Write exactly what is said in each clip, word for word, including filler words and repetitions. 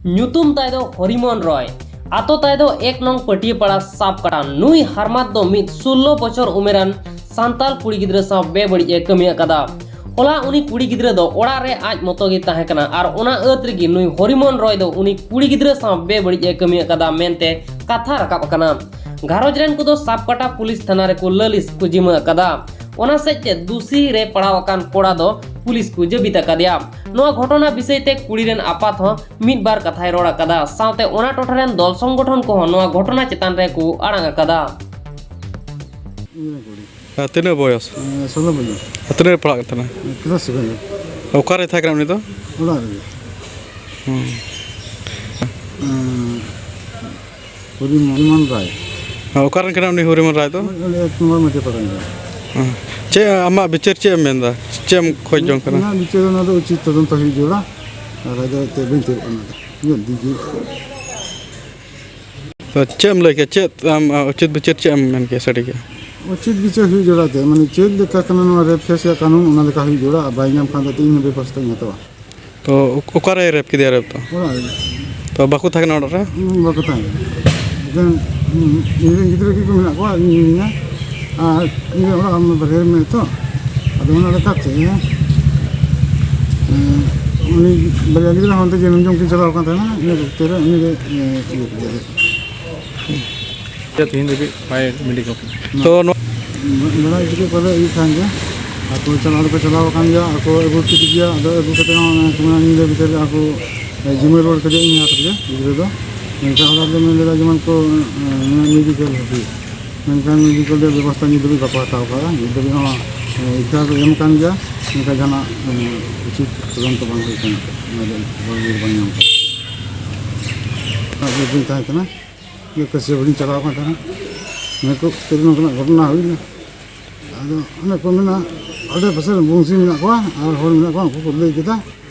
ᱧᱩᱛᱩᱢ ᱛᱟᱭ ᱫᱚ ᱦᱚᱨᱤᱢᱚᱱ ᱨᱚᱭ᱾ ᱟᱛᱳ ᱛᱟᱭ ᱫᱚ ᱮᱠ ᱱᱚᱝ ᱯᱟᱹᱴᱤᱭᱟᱹᱯᱟᱲᱟ ᱥᱟᱵᱠᱟᱴᱟ᱾ ᱱᱩᱭ ᱦᱟᱨᱢᱟᱛ ᱫᱚ ᱢᱤᱫ ᱥᱳᱞᱞᱳ ᱵᱚᱪᱷᱚᱨ ᱩᱢᱮᱨᱟᱱ ᱥᱟᱱᱛᱟᱲ ᱠᱩᱲᱤ ᱜᱤᱫᱽᱨᱟᱹ ᱥᱟᱶ ᱵᱮᱵᱟᱹᱲᱤᱡ ᱮ ᱠᱟᱹᱢᱤ ᱟᱠᱟᱫᱟ᱾ ᱦᱚᱞᱟ ᱩᱱᱤ ᱠᱩᱲᱤ ᱜᱤᱫᱽᱨᱟᱹ ᱫᱚ ᱚᱲᱟᱜ ᱨᱮ ᱟᱡ ᱢᱚᱛᱚ ᱜᱮ ᱛᱟᱦᱮᱸ ᱠᱟᱱᱟ ᱟᱨ ᱚᱱᱟ ᱟᱹᱛ ᱨᱮᱜᱮ ᱱᱩᱭ ᱦᱚᱨᱤᱢᱚᱱ ᱨᱚᱭ ᱫᱚ ᱩᱱᱤ ᱠᱩᱲᱤ ᱜᱤᱫᱽᱨᱟᱹ ᱥᱟᱶ ᱵᱮᱵᱟᱹᱲᱤᱡ ᱮ ᱠᱟᱹᱢᱤ ᱟᱠᱟᱫᱟ ᱢᱮᱱᱛᱮ ᱠᱟᱛᱷᱟ ᱨᱟᱠᱟᱵ ᱟᱠᱟᱱᱟ᱾ ᱜᱷᱟᱨᱚᱸᱡᱽ ᱨᱮᱱ ᱠᱚᱫᱚ ᱥᱟᱵᱠᱟᱴᱟ ᱯᱩᱞᱤᱥ ᱛᱷᱟᱱᱟ ᱨᱮᱠᱚ ᱞᱟᱹᱞᱤᱥ ᱠᱚ ᱡᱤᱢᱟᱹ ᱟᱠᱟᱫᱟ᱾ ᱚᱱᱟ ᱥᱮᱫ ᱛᱮ ᱫᱩᱥᱤ ᱨᱮ ᱯᱟᱲᱟᱣ ᱟᱠᱟᱱ ᱠᱚᱲᱟ ᱫᱚ ᱯᱩᱞᱤᱥ ᱠᱚ ᱡᱟᱹᱵᱤᱛ ᱟᱠᱟᱫᱮᱭᱟ᱾ ᱱᱚᱣᱟ ᱜᱷᱚᱴᱚᱱᱟ ᱵᱤᱥᱚᱭ ᱛᱮ ᱠᱩᱲᱤ ᱨᱮᱱ ᱟᱯᱟᱛ ᱦᱚᱸ ᱢᱤᱫ ᱵᱟᱨ ᱠᱟᱛᱷᱟᱭ ᱨᱚᱲ ᱟᱠᱟᱫᱟ᱾ ᱥᱟᱶᱛᱮ ᱚᱱᱟ ᱴᱚᱴᱷᱟ ᱨᱮᱱ ᱫᱚᱞ ᱥᱚᱝᱜᱚᱴᱷᱚᱱ ᱠᱚᱦᱚᱸ ᱱᱚᱣᱟ ᱜᱷᱚᱴᱚᱱᱟ ᱪᱮᱛᱟᱱ ᱨᱮ ᱠᱚ ᱟᱲᱟᱝ ᱟᱠᱟᱫᱟ᱾ ᱤᱧ ᱨᱮᱱ ᱠᱩᱲᱤ᱾ ᱟᱨ ᱛᱤᱱᱟᱹᱜ ᱵᱚᱭᱚᱥ? ᱮᱸ, ᱥᱳᱞᱳ ᱵᱚᱪᱷᱚᱨ᱾ ᱟᱨ ᱛᱤᱱᱟᱹᱜ ᱨᱮ ᱯᱟᱲᱦᱟᱜ ᱠᱟᱱ ᱛᱟᱦᱮᱱᱟ? ᱮᱸ, ᱠᱞᱟᱥ ᱥᱮᱵᱷᱮᱱ ᱨᱮ᱾ ᱚᱠᱟᱨᱮ ᱛᱟᱦᱮᱸ ᱠᱟᱱᱟ ᱩᱱᱤ ᱫᱚ? ᱚᱲᱟᱜ ᱨᱮᱜᱮ᱾ ᱦᱩᱸ᱾ ᱮᱸ, ᱦᱚᱨᱤᱢᱳᱦᱚᱱ ᱨᱟᱭ᱾ ᱦᱮᱸ, ᱚᱠᱟ ᱨᱮᱱ ᱠᱟᱱᱟᱭ ᱩᱱᱤ ᱦᱚᱨᱤᱢᱳᱦᱚᱱ ᱨᱟᱭ ᱫᱚ? ᱚᱸᱰᱮ ᱮᱠ ᱱᱚᱢᱵᱚᱨ ᱢᱟᱹᱴᱤᱭᱟᱹ ᱯᱟᱲᱟ ᱨᱮᱱ ᱠᱟᱱᱟᱭ᱾ ᱦᱮᱸ᱾ ᱪᱮᱫ ᱟᱢᱟᱜ ᱵᱤᱪᱟᱹᱨ ᱪᱮᱫ ᱮᱢ ᱢᱮᱱᱫᱟ? ᱪᱮᱫ ᱮᱢ ᱠᱷᱚᱡᱽ ᱡᱚᱝ ᱠᱟᱱᱟ? ᱤᱧᱟᱹᱜ ᱵᱤᱪᱟᱹᱨ ᱫᱚ ᱱᱚᱣᱟ ᱫᱚ ᱩᱪᱤᱛ ᱛᱚᱫᱚᱱᱛᱚ ᱦᱩᱭᱩᱜ ᱡᱟᱹᱨᱩᱲᱟ᱾ ᱟᱨ ᱟᱫᱚ ᱮᱱᱛᱮᱫ ᱵᱟᱹᱧ ᱛᱤᱭᱳᱜ ᱠᱟᱱᱟ ᱟᱫᱚ᱾ ᱤᱧᱟᱹᱜ ᱫᱤᱠ ᱫᱤᱭᱮ᱾ ᱛᱚ ᱪᱮᱫ ᱮᱢ ᱞᱟᱹᱭ ᱠᱮᱭᱟ? ᱪᱮᱫ ᱟᱢ, ᱟ, ᱩᱪᱤᱛ ᱵᱤᱪᱟᱹᱨ ᱪᱮᱫ ᱮᱢ ᱢᱮᱱ ᱠᱮᱭᱟ ᱥᱟᱹᱨᱤ ᱜᱮ? ᱩᱪᱤᱛ ᱵᱤᱪᱟᱹᱨ ᱦᱩᱭᱩᱜ ᱡᱟᱹᱨᱩᱲᱟ ᱛᱮ, ᱢᱟᱱᱮ ᱪᱮᱫ ᱞᱮᱠᱟ ᱠᱟᱱᱟ ᱱᱚᱣᱟ ᱨᱮᱯ ᱠᱮᱥ ᱨᱮᱭᱟᱜ ᱠᱟᱹᱱᱩᱱ, ᱚᱱᱟ ᱞᱮᱠᱟ ᱦᱩᱭᱩᱜ ᱡᱟᱹᱨᱩᱲᱟ᱾ ᱟᱨ ᱵᱟᱭ ᱧᱟᱢ ᱠᱷᱟᱱ ᱫᱚ ᱤᱧ ᱦᱚᱸ ᱵᱮᱵᱚᱥᱛᱷᱟᱧ ᱦᱟᱛᱟᱣᱟ᱾ ᱛᱚ ᱚᱠ-, ᱚᱠᱟᱨᱮ ᱨᱮᱯ ᱠᱮᱫᱮᱭᱟ ᱨᱮᱯ ᱫᱚ? ᱚᱲᱟᱜ ᱨᱮ᱾ ᱛᱚ ᱵᱟᱠᱚ ᱛᱟᱦᱮᱸ ᱠᱟᱱᱟ ᱚᱲᱟᱜ ᱨᱮ? ᱦᱩᱸ, ᱵᱟᱠᱚ ᱛᱟᱦᱮᱸ ᱠᱟᱱᱟ᱾ ᱮᱠᱮᱱ, ᱦᱩᱸ, ᱤᱧ ᱨᱮᱱ ᱜᱤᱫᱽᱨᱟᱹ ᱜᱮᱠᱚ ᱢᱮᱱᱟᱜ ᱠᱚᱣᱟ, ᱤᱧ ᱢᱤᱱᱟᱹᱧᱟ᱾ ᱟᱨ ᱤᱧ ᱨᱮᱱ ᱚᱲᱟᱜ ᱦᱚᱲ ᱢᱟ ᱵᱟᱨᱦᱮ ᱨᱮ ᱢᱮᱱᱟᱭᱟ ᱛᱚ᱾ ᱟᱫᱚ ᱚᱱᱟ ᱞᱮᱠᱟᱛᱮ, ᱦᱮᱸ, ᱩᱱᱤ ᱵᱟᱨᱭᱟ ᱜᱤᱫᱽᱨᱟᱹ ᱦᱚᱸ ᱚᱱᱛᱮ ᱡᱮ ᱡᱚᱢ ᱠᱤᱱ ᱪᱟᱞᱟᱣ ᱟᱠᱟᱱ ᱛᱟᱦᱮᱱᱟ, ᱤᱱᱟᱹ ᱚᱠᱛᱮ ᱨᱮ ᱩᱱᱤ ᱜᱮ, ᱮ, ᱤᱭᱟᱹ ᱠᱮᱫᱮᱭᱟ᱾ ᱛᱮᱦᱮᱧ ᱫᱷᱟᱹᱵᱤᱡ ᱵᱟᱭ ᱢᱮᱰᱤᱠᱮᱞ ᱠᱟᱱᱟ᱾ ᱛᱚ ᱱᱚᱣᱟ ᱵᱟᱲᱟᱭ ᱠᱮᱫᱟ ᱯᱟᱞᱮ ᱤᱭᱟᱹ ᱠᱟᱱ ᱜᱮᱭᱟ᱾ ᱟᱠᱚ ᱪᱟᱞᱟᱣ ᱫᱚᱠᱚ ᱪᱟᱞᱟᱣ ᱟᱠᱟᱱ ᱜᱮᱭᱟ, ᱟᱠᱚ ᱟᱹᱜᱩ ᱠᱮᱫᱮ ᱜᱮᱭᱟ᱾ ᱟᱫᱚ ᱟᱹᱜᱩ ᱠᱟᱛᱮ ᱦᱚᱸ ᱚᱱᱮ ᱠᱚ ᱢᱮᱱᱟ ᱧᱤᱫᱟᱹ ᱵᱷᱤᱛᱟᱹᱨ ᱨᱮ ᱟᱠᱚ, ᱮ, ᱡᱤᱢᱟᱹ ᱨᱩᱣᱟᱹᱲ ᱠᱮᱫᱮᱭᱟ ᱤᱧ ᱦᱟᱛ ᱨᱮᱜᱮ ᱜᱤᱫᱽᱨᱟᱹ ᱫᱚ᱾ ᱢᱮᱱᱠᱷᱟᱱ ᱚᱲᱟᱜ ᱨᱮ ᱢᱮᱱ ᱞᱮᱫᱟ ᱡᱮᱢᱚᱱ ᱠᱚ, ᱮ, ᱢᱮᱱᱟ ᱢᱮᱰᱤᱠᱮᱞ ᱦᱟᱹᱵᱤᱡ᱾ ᱢᱮᱱᱠᱷᱟᱱ ᱢᱮᱰᱤᱠᱮᱞ ᱨᱮᱭᱟᱜ ᱵᱮᱵᱚᱥᱛᱷᱟ ᱱᱤᱛ ᱫᱷᱟᱹᱵᱤᱡ ᱵᱟᱠᱚ ᱦᱟᱛᱟᱣ ᱟᱠᱟᱫᱟ᱾ ᱱᱤᱛ ᱫᱷᱟᱹᱵᱤᱡ ᱦᱚᱸ, ᱮ, ᱮᱯᱷ ᱟᱭ ᱟᱨ ᱠᱚ ᱮᱢ ᱟᱠᱟᱱ ᱜᱮᱭᱟ, ᱢᱮᱱᱠᱷᱟᱱ ᱡᱟᱦᱟᱱᱟᱜ, ᱮ, ᱩᱪᱤᱛ ᱛᱚᱫᱚᱱᱛᱚ ᱵᱟᱝ ᱦᱩᱭ ᱟᱠᱟᱱᱟ᱾ ᱚᱱᱟ ᱨᱮᱭᱟᱜ ᱵᱟᱝ ᱧᱟᱢ ᱟᱠᱟᱱᱟ᱾ ᱚᱱᱟ ᱜᱮ ᱵᱟᱹᱧ ᱛᱟᱦᱮᱸ ᱠᱟᱱᱟ᱾ ᱤᱭᱟᱹ ᱠᱟᱹᱥᱤᱭᱟᱹ ᱵᱟᱹᱲᱤᱧ ᱪᱟᱞᱟᱣ ᱟᱠᱟᱱ ᱛᱟᱦᱮᱱᱟ᱾ ᱱᱤᱭᱟᱹ ᱠᱚ ᱠᱷᱟᱹᱛᱤᱨ ᱱᱚᱝᱠᱟᱱᱟᱜ ᱜᱷᱚᱴᱚᱱᱟ ᱦᱩᱭᱱᱟ᱾ ᱟᱫᱚ ᱚᱱᱮ ᱠᱚ ᱢᱮᱱᱟ, ᱟᱰᱮ ᱯᱟᱥᱮ ᱨᱮ ᱵᱚᱝᱥᱤ ᱢᱮᱱᱟᱜ ᱠᱚᱣᱟ ᱟᱨ ᱦᱚᱲ ᱢᱮᱱᱟᱜ ᱠᱚᱣᱟ, ᱩᱱᱠᱩ ᱠᱚ ᱞᱟᱹᱭ ᱠᱮᱫᱟ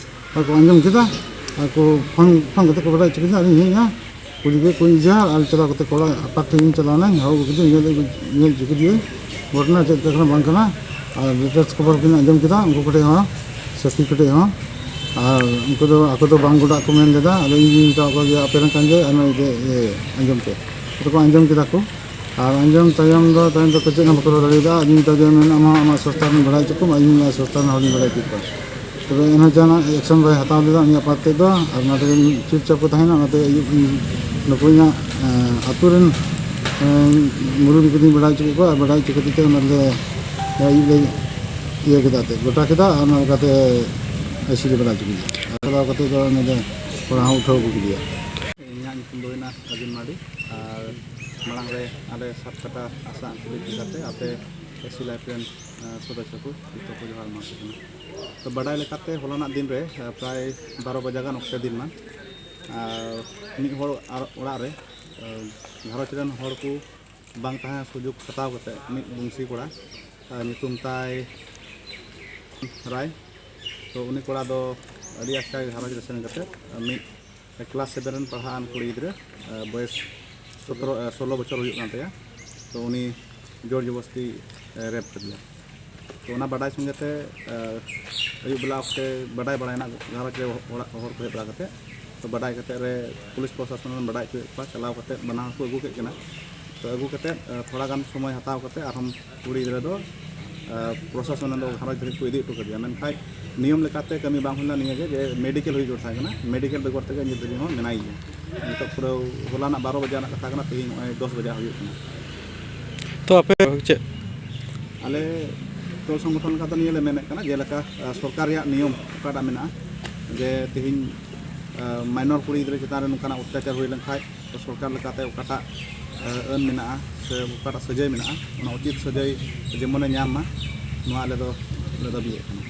ᱟᱨ ᱠᱚ ᱟᱸᱡᱚᱢ ᱠᱮᱫᱟ᱾ ᱟᱨ ᱠᱚ ᱯᱷᱳᱱ, ᱯᱷᱳᱱ ᱠᱟᱛᱮ ᱠᱚ ᱵᱟᱰᱟᱭ ᱦᱚᱪᱚ ᱠᱮᱫᱟ᱾ ᱟᱨᱤᱧ ᱦᱮᱡ ᱮᱱᱟ, ᱠᱩᱲᱤ ᱜᱮ ᱠᱚ ᱤᱡᱟ ᱟᱨ ᱪᱟᱞᱟᱣ ᱠᱟᱛᱮ ᱠᱚᱲᱟ ᱟᱯᱟᱛ ᱴᱷᱮᱱ ᱤᱧ ᱪᱟᱞᱟᱣ ᱮᱱᱟᱧ, ᱦᱚᱦᱚ ᱟᱹᱜᱩ ᱠᱮᱫᱮᱭᱟᱹᱧ, ᱧᱮᱞ ᱟᱹᱜᱩ, ᱧᱮᱞ ᱦᱚᱪᱚ ᱠᱮᱫᱮᱭᱟᱹᱧ ᱜᱷᱚᱴᱚᱱᱟ ᱪᱮᱫ ᱞᱮᱠᱟ ᱠᱟᱱᱟ ᱵᱟᱝ ᱠᱟᱱᱟ᱾ ᱟᱨ ᱞᱮᱴᱮᱥᱴ ᱠᱷᱚᱵᱚᱨ ᱠᱚᱧ ᱟᱸᱡᱚᱢ ᱠᱮᱫᱟ, ᱩᱱᱠᱩ ᱠᱚᱴᱷᱮᱱ ᱦᱚᱸ, ᱥᱟᱹᱠᱷᱤ ᱠᱚᱴᱷᱮᱱ ᱦᱚᱸ᱾ ᱟᱨ ᱩᱱᱠᱩ ᱫᱚ ᱟᱠᱚ ᱫᱚ ᱵᱟᱝ ᱜᱚᱰᱟᱜ ᱠᱚ ᱢᱮᱱ ᱞᱮᱫᱟ᱾ ᱟᱫᱚ ᱤᱧ ᱫᱩᱧ ᱢᱮᱛᱟᱣ ᱠᱚᱣᱟ ᱡᱮ ᱟᱯᱮ ᱨᱮᱱ ᱠᱟᱱ ᱜᱮᱭᱟᱭ, ᱟᱨ ᱱᱚᱜᱼᱚᱭ ᱡᱮ, ᱤᱭᱟᱹ, ᱟᱸᱡᱚᱢ ᱯᱮ᱾ ᱟᱫᱚ ᱠᱚ ᱟᱸᱡᱚᱢ ᱠᱮᱫᱟ ᱠᱚ᱾ ᱟᱨ ᱟᱸᱡᱚᱢ ᱛᱟᱭᱚᱢ ᱫᱚ, ᱛᱟᱭᱚᱢ ᱫᱚ ᱪᱮᱫ ᱦᱚᱸ ᱵᱟᱠᱚ ᱨᱚᱲ ᱫᱟᱲᱮᱭᱟᱫᱟ᱾ ᱤᱧ ᱢᱮᱛᱟ ᱫᱮᱭᱟ, ᱢᱮᱱ ᱟᱢ ᱦᱚᱸ ᱟᱢᱟᱜ ᱥᱚᱥᱛᱷᱟ ᱨᱮᱱ ᱵᱟᱲᱟᱭ ᱦᱚᱪᱚ ᱠᱚᱢ, ᱟᱨ ᱤᱧ ᱦᱚᱸ ᱤᱧᱟᱹᱜ ᱥᱚᱥᱛᱷᱟ ᱨᱮᱱ ᱦᱚᱲᱤᱧ ᱵᱟᱲᱟᱭ ᱦᱚᱪᱚ ᱠᱚᱣᱟ᱾ ᱛᱚᱵᱮ ᱮᱱᱦᱚᱸ ᱡᱟᱦᱟᱱᱟᱜ action ᱵᱟᱭ ᱦᱟᱛᱟᱣ ᱞᱮᱫᱟ ᱩᱱᱤ ᱟᱯᱟᱛ ᱛᱮᱫ ᱫᱚ, ᱟᱨ ᱚᱱᱟ ᱛᱮᱜᱮ ᱪᱩᱯᱪᱟᱯ ᱠᱚ ᱛᱟᱦᱮᱸᱱᱟ᱾ ᱚᱱᱟᱛᱮ ᱟᱹᱭᱩᱵ ᱤᱧ ᱱᱩᱠᱩ ᱤᱧᱟᱹᱜ, ᱮᱸ, ᱟᱹᱛᱩ ᱨᱮᱱ, ᱮᱸ, ᱢᱩᱨᱩᱵᱤ ᱠᱚᱫᱚᱧ ᱵᱟᱲᱟᱭ ᱦᱚᱪᱚ ᱠᱮᱫ ᱠᱚᱣᱟ, ᱟᱨ ᱵᱟᱲᱟᱭ ᱦᱚᱪᱚ ᱠᱷᱟᱹᱛᱤᱨ ᱛᱮ ᱚᱱᱟ ᱞᱮ, ᱟᱹᱭᱩᱵ ᱞᱮ ᱤᱭᱟᱹ ᱠᱮᱫᱟ, ᱮᱱᱛᱮᱫ ᱜᱚᱴᱟ ᱠᱮᱫᱟ, ᱟᱨ ᱚᱱᱟ ᱞᱮᱠᱟᱛᱮ ᱟᱹᱥᱤ ᱞᱮ ᱵᱟᱲᱟᱭ ᱦᱚᱪᱚ ᱠᱮᱫᱟ᱾ ᱟᱨ ᱪᱟᱞᱟᱣ ᱠᱟᱛᱮ ᱫᱚ ᱚᱱᱟ ᱫᱚ ᱠᱚᱲᱟ ᱦᱚᱸ ᱩᱴᱷᱟᱹᱣ ᱟᱹᱜᱩ ᱠᱮᱫᱮᱭᱟ᱾ ᱤᱧᱟᱹᱜ ᱧᱩᱛᱩᱢ ᱫᱚ ᱦᱩᱭᱱᱟ ᱨᱟᱡᱮᱱ ᱢᱟᱨᱰᱤ, ᱟᱨ ᱢᱟᱲᱟᱝ ᱨᱮ ᱟᱞᱮ ᱥᱟᱛ ᱠᱟᱴᱟ ᱟᱥᱟ ᱟᱸᱪᱚᱞᱤᱠ ᱞᱮᱠᱟᱛᱮ ᱟᱯᱮ ᱮᱥᱤ ᱞᱟᱭᱤᱯᱷ ᱨᱮᱱ, ᱮᱸ, ᱥᱚᱫᱚᱥᱥᱚ ᱠᱚ ᱡᱚᱛᱚ ᱠᱚ ᱡᱚᱦᱟᱨ ᱮᱢᱟ ᱠᱚ ᱠᱟᱱᱟ᱾ ᱛᱚ, ᱵᱟᱰᱟᱭ ᱞᱮᱠᱟᱛᱮ ᱦᱚᱞᱟᱱᱟᱜ ᱫᱤᱱ ᱨᱮ, ᱮᱸ, ᱯᱨᱟᱭ ᱵᱟᱨᱚ ᱵᱟᱡᱟ ᱜᱟᱱ ᱚᱠᱛᱮ ᱫᱤᱱ ᱢᱟ, ᱟᱨ ᱢᱤᱫ ᱦᱚᱲ ᱟᱨ ᱚᱲᱟᱜ ᱨᱮ, ᱮᱸ, ᱜᱷᱟᱨᱚᱸᱡᱽ ᱨᱮᱱ ᱦᱚᱲ ᱠᱚ ᱵᱟᱝ ᱛᱟᱦᱮᱸ ᱥᱩᱡᱳᱜᱽ ᱦᱟᱛᱟᱣ ᱠᱟᱛᱮ ᱢᱤᱫ ᱵᱚᱝᱥᱤ ᱠᱚᱲᱟ, ᱟᱨ ᱧᱩᱛᱩᱢ ᱛᱟᱭ ᱨᱟᱭ᱾ ᱛᱚ, ᱩᱱᱤ ᱠᱚᱲᱟ ᱫᱚ ᱟᱹᱰᱤ ᱟᱪᱠᱟ ᱜᱮ ᱜᱷᱟᱨᱚᱸᱡᱽ ᱨᱮ ᱥᱮᱱ ᱠᱟᱛᱮ ᱢᱤᱫ ᱠᱞᱟᱥ ᱥᱮᱵᱷᱮᱱ ᱨᱮᱱ ᱯᱟᱲᱦᱟᱣ ᱟᱱ ᱠᱩᱲᱤ ᱜᱤᱫᱽᱨᱟᱹ, ᱟᱨ ᱵᱚᱭᱮᱥ ᱥᱚᱛᱨᱚ, ᱟᱨ ᱥᱳᱞᱳ ᱵᱚᱪᱷᱚᱨ ᱦᱩᱭᱩᱜ ᱠᱟᱱ ᱛᱟᱭᱟ᱾ ᱛᱚ, ᱩᱱᱤ ᱡᱳᱨ ᱡᱚᱵᱚᱥᱛᱤ, ᱮ, ᱨᱮᱯ ᱠᱮᱫᱮᱭᱟ᱾ ᱛᱚ, ᱚᱱᱟ ᱵᱟᱰᱟᱭ ᱥᱚᱸᱜᱮ ᱛᱮ, ᱮ, ᱟᱹᱭᱩᱵ ᱵᱮᱞᱟ ᱚᱠᱛᱮ ᱵᱟᱰᱟᱭ ᱵᱟᱲᱟᱭᱮᱱᱟ ᱜᱷᱟᱨᱚᱸᱡᱽ ᱨᱮ ᱚᱲᱟᱜ ᱦᱚᱲ ᱠᱚ ᱦᱮᱡ ᱵᱟᱲᱟ ᱠᱟᱛᱮ᱾ ᱛᱚ, ᱵᱟᱰᱟᱭ ᱠᱟᱛᱮ ᱨᱮ ᱯᱩᱞᱤᱥ ᱯᱨᱚᱥᱟᱥᱚᱱ ᱨᱮᱱ ᱵᱟᱰᱟᱭ ᱦᱚᱪᱚᱭᱮᱫ ᱠᱚᱣᱟ, ᱪᱟᱞᱟᱣ ᱠᱟᱛᱮ ᱵᱟᱱᱟ ᱦᱚᱲ ᱠᱚ ᱟᱹᱜᱩ ᱠᱮᱫ ᱠᱤᱱᱟ᱾ ᱛᱚ, ᱟᱹᱜᱩ ᱠᱟᱛᱮ, ᱮ, ᱛᱷᱚᱲᱟ ᱜᱟᱱ ᱥᱚᱢᱚᱭ ᱦᱟᱛᱟᱣ ᱠᱟᱛᱮ ᱟᱨᱦᱚᱸ ᱠᱩᱲᱤ ᱜᱤᱫᱽᱨᱟᱹ ᱫᱚ, ᱮ, ᱯᱨᱚᱥᱟᱥᱚᱱ ᱫᱚ ᱜᱷᱟᱨᱚᱸᱡᱽ ᱫᱷᱟᱹᱵᱤᱡ ᱠᱚ ᱤᱫᱤ ᱦᱚᱴᱚ ᱠᱟᱫᱮᱭᱟ᱾ ᱢᱮᱱᱠᱷᱟᱱ ᱱᱤᱭᱚᱢ ᱞᱮᱠᱟᱛᱮ ᱠᱟᱹᱢᱤ ᱵᱟᱝ ᱦᱩᱭ ᱞᱮᱱᱟ ᱱᱤᱭᱟᱹ ᱜᱮ, ᱡᱮ ᱢᱮᱰᱤᱠᱮᱞ ᱦᱩᱭ ᱡᱟᱹᱨᱩᱲ ᱛᱟᱦᱮᱸ ᱠᱟᱱᱟ᱾ ᱢᱮᱰᱤᱠᱮᱞ ᱵᱮᱜᱚᱨ ᱛᱮᱜᱮ ᱱᱤᱛ ᱫᱷᱟᱹᱵᱤᱡ ᱦᱚᱸ ᱢᱮᱱᱟᱭ ᱜᱮᱭᱟ᱾ ᱱᱤᱛᱚᱜ ᱯᱩᱨᱟᱹ ᱦᱚᱞᱟᱱᱟᱜ ᱵᱟᱨᱚ ᱵᱟᱡᱟᱜ ᱨᱮᱱᱟᱜ ᱠᱟᱛᱷᱟ ᱠᱟᱱᱟ, ᱛᱮᱦᱮᱧ ᱱᱚᱜᱼᱚᱭ ᱫᱚᱥ ᱵᱟᱡᱟ ᱦᱩᱭᱩᱜ ᱠᱟᱱᱟ᱾ ᱛᱚ, ᱟᱯᱮ ᱪᱮᱫ? ᱟᱞᱮ ᱴᱚᱞ ᱥᱚᱝᱜᱚᱴᱷᱚᱱ ᱞᱮᱠᱟ ᱫᱚ ᱱᱤᱭᱟᱹ ᱞᱮ ᱢᱮᱱᱮᱫ ᱠᱟᱱᱟ, ᱡᱮᱞᱮᱠᱟ, ᱟ, ᱥᱚᱨᱠᱟᱨ ᱨᱮᱭᱟᱜ ᱱᱤᱭᱚᱢ ᱚᱠᱟᱴᱟᱜ ᱢᱮᱱᱟᱜᱼᱟ, ᱡᱮ ᱛᱮᱦᱮᱧ, ᱟ, ᱢᱟᱭᱱᱚᱨ ᱠᱩᱲᱤ ᱜᱤᱫᱽᱨᱟᱹ ᱪᱮᱛᱟᱱ ᱨᱮ ᱱᱚᱝᱠᱟᱱᱟᱜ ᱚᱛᱛᱟᱪᱟᱨ ᱦᱩᱭ ᱞᱮᱱᱠᱷᱟᱱ, ᱛᱚ, ᱥᱚᱨᱠᱟᱨ ᱞᱮᱠᱟᱛᱮ ᱚᱠᱟᱴᱟᱜ, ᱟ, ᱟᱹᱱ ᱢᱮᱱᱟᱜᱼᱟ ᱥᱮ ᱚᱠᱟᱴᱟᱜ ᱥᱟᱹᱡᱟᱹᱭ ᱢᱮᱱᱟᱜᱼᱟ, ᱚᱱᱟ ᱩᱪᱤᱛ ᱥᱟᱹᱡᱟᱹᱭ ᱡᱮᱢᱚᱱᱮ ᱧᱟᱢ ᱢᱟ, ᱱᱚᱣᱟ ᱟᱞᱮ ᱫᱚ ᱞᱮ ᱫᱟᱹᱵᱤᱭᱮᱫ ᱠᱟᱱᱟ᱾